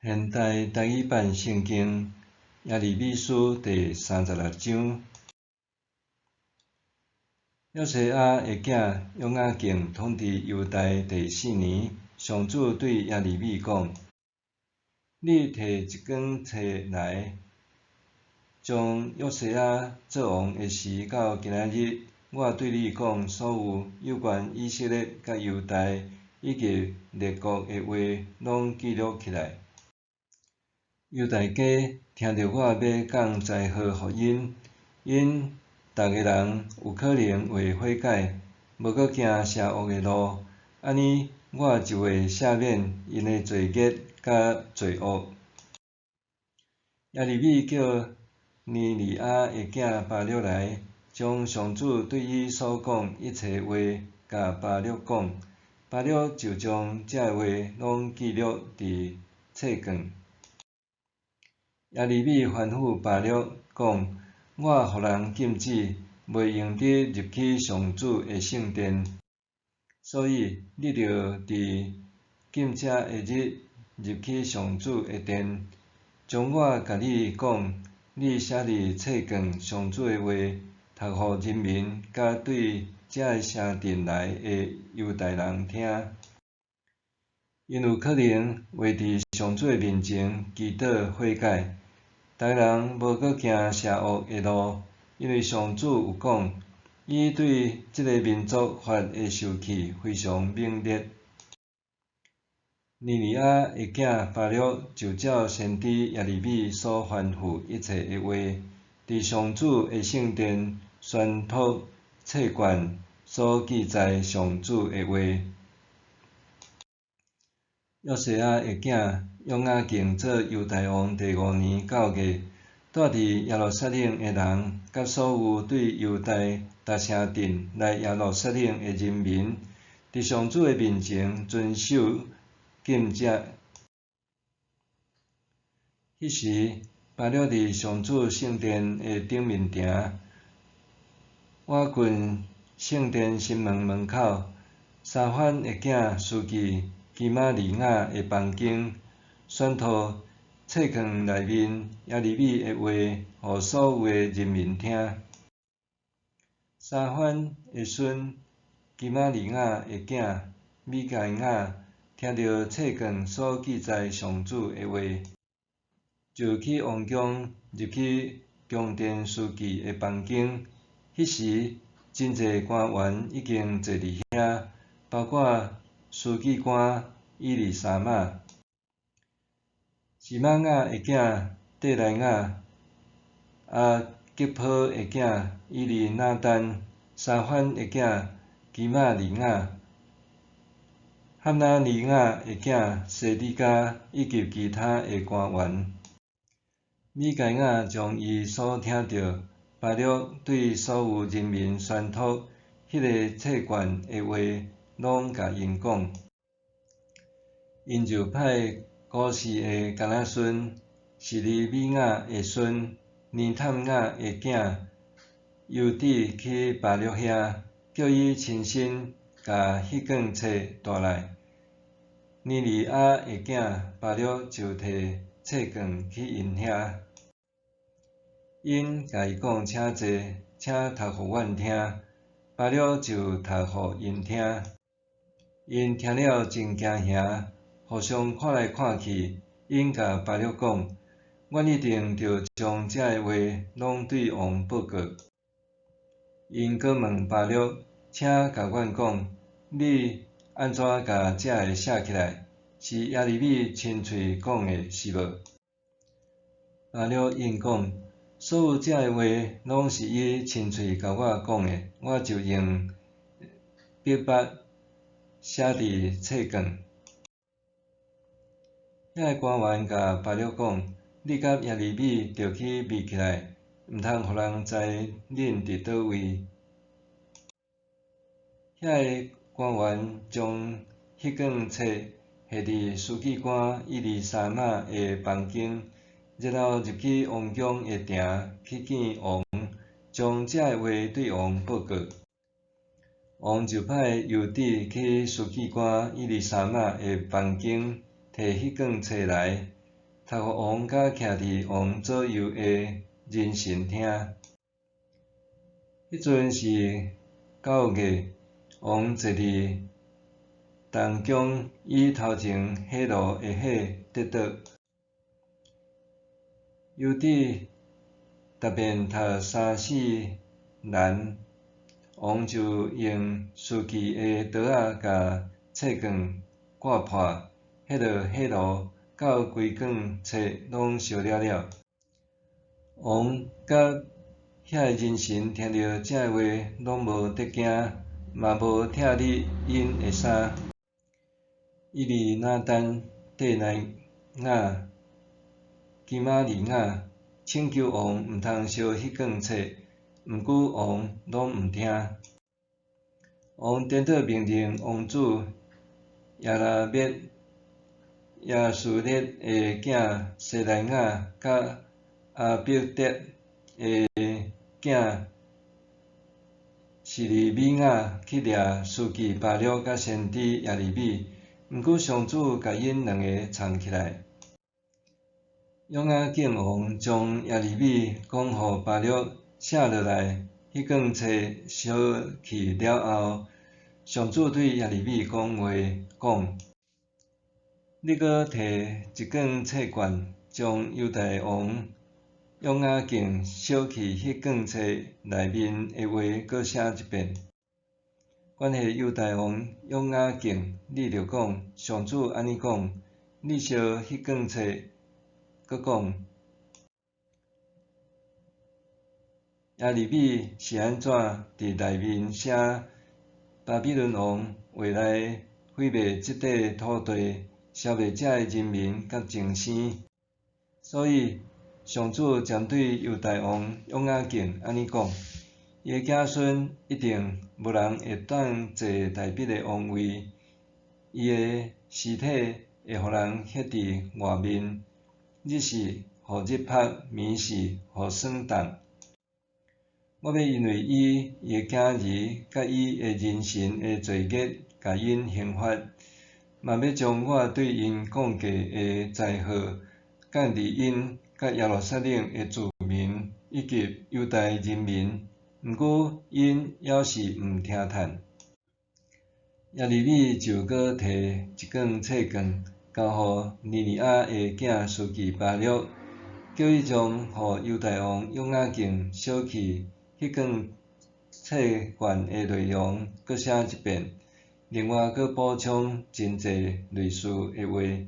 現代台語版聖經耶利米書第三十六章。約西亞的囝約雅敬統治猶大第四年，上主對耶利米講：你提一卷冊來，將約西亞做王的時到今仔日，我對你講所有有關以色列佮猶大以及列國的話，攏記錄起來。猶大家聽著我欲降災禍予𪜶，𪜶逐个人有可能會悔改，無閣行邪惡的路，按呢我就會赦免𪜶的罪孽佮罪惡。耶利米叫尼利亞的囝巴錄來，將上主對伊所講一切話，共巴錄講。巴錄就將這話攏記錄佇冊卷。耶利米吩咐巴錄講：我予人禁止，袂用得入去上主的聖殿，所以你著佇禁食的日入去上主的殿，將我共你講，你寫佇冊卷上主的話，讀予人民佮對這个城鎮來的猶大人聽。𪜶有可能會佇上主的面前祈禱悔改。逐个人無閣行邪惡的路，因為上主有講，伊對這个民族發的受氣非常猛烈。尼利亞的囝巴錄就照先知耶利米所吩咐一切的話，佇上主的聖殿宣讀冊卷所記載上主的話。約西亞的囝約雅敬做猶大王第五年九月，住佇耶路撒冷的人，佮所有對猶大逐城鎮來耶路撒冷的人民，佇上主的面前遵守禁食。彼時，巴錄佇上主聖殿的頂面埕，倚近聖殿新門門口，沙番的囝書記基瑪利亞的房間，宣讀冊卷內面耶利米的話，予所有的人民聽。沙番的孫基瑪利亞的囝米該亞聽著冊卷所記載上主的話，就去王宮入去宮殿書記的房間。彼時，真濟官員已經坐佇遐，包括書記官以利沙瑪、示瑪雅的囝底萊雅、亞吉波的囝以利拿單、沙番的囝基瑪利亞、哈拿尼雅的囝西底家以及其他的官員。米該亞將伊所聽著巴錄對所有人民宣讀彼个冊卷的話，攏共𪜶講。𪜶就派古示的迦拿孫、示利米雅的孫、尼探雅的囝猶底去巴錄遐，叫伊親身共彼卷冊帶來。尼利亞的囝巴錄就提冊卷去𪜶遐。𪜶共伊講：請坐，請讀予阮聽。巴錄就讀予𪜶聽。𪜶聽了真驚嚇，互相看來看去。𪜶共巴錄講：阮一定著將這个話攏對王報告。𪜶閣問巴錄：請共阮講，你按怎共這个寫起來？是耶利米親喙講的，是無？巴錄應講：所有這个話攏是伊親喙共我講的，我就用筆墨寫佇冊卷。遐个官員共巴錄講：你佮耶利米著去秘起來，毋通予人知恁佇佗位。遐个官員將彼卷冊下佇書記官以利沙瑪的房間，然後入去王宮的埕去見王，將這个話對王報告。王就派猶底去書記官以利沙瑪的房間，提彼卷冊來。讀予王佮徛佇王左右的人臣聽。彼陣是9月，王坐佇冬宮，以頭前火爐的火跌倒。猶智答辯讀三四難，王就用書記的刀仔共冊卷割破，彼落火爐到規卷冊攏燒了了。王佮遐个人臣聽著這个話，攏無得驚，嘛無拆裂𪜶的衫。以利拿單、底來雅、基瑪利雅請求王毋通燒彼卷冊，毋過王攏毋聽。王顛倒命令王子耶拿篾、亞書列的囝西萊雅，佮亞伯得的囝示利米雅去掠書記巴錄佮先知耶利米，毋過上主共𪜶兩个藏起來。約雅敬王將耶利米講予巴錄寫落來，彼卷冊燒去了後，上主對耶利米講話，講：你閣提一卷冊卷，將猶大王約雅敬燒去彼卷冊內面的話閣寫一遍。關係猶大王約雅敬，你著講：上主按呢講，你燒彼卷冊，閣講耶利米是按怎佇內面寫巴比倫王話來毀滅這塊土地，消滅這个人民佮眾生。所以上主針對猶大王約雅敬按呢講：伊的子孫一定無人會當坐大衛的王位，伊的屍體會予人歇佇外面，日是予日曝，暝是予霜凍。我欲因為伊、伊的囝兒佮伊的人臣的罪孽，共𪜶刑罰，嘛欲將我對𪜶講過的災禍降佇𪜶佮耶路撒冷的住民以及猶大人民，毋過𪜶猶是毋聽勸。耶利米就閣提一卷冊卷，交予尼尼亞的囝書記巴錄，叫伊將予猶大王約雅敬燒去彼卷冊卷的內容閣寫一遍，另外閣補充真濟類似的話。